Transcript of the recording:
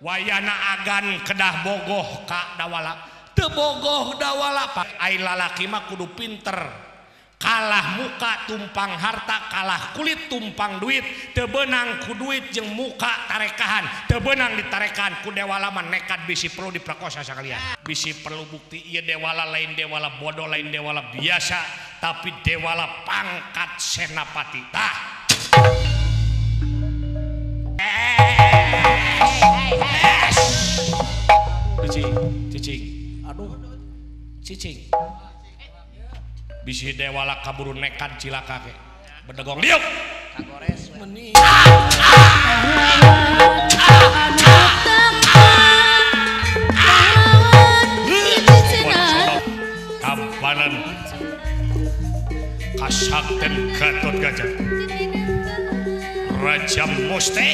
Wayana agan kedah bogoh ka dawala. Teu bogoh dawala pak. Ai lalaki mah kudu pinter. Kalah muka tumpang harta, kalah kulit tumpang duit, teu beunang ku duit jeung muka tarekahan, teu beunang ditarekahan ku dewala mah nekat bisi perlu diperkosa sakalian. Bisi perlu bukti ieu dewala lain dewala bodoh lain dewala biasa, tapi dewala pangkat senapati. Tah. Cicing, cicing. Aduh. Cicing. Bisi dewala kaburu nekat cilaka ke bedegong liuk kagores meni kampanan kasakten Gatot Kaca Raja Musti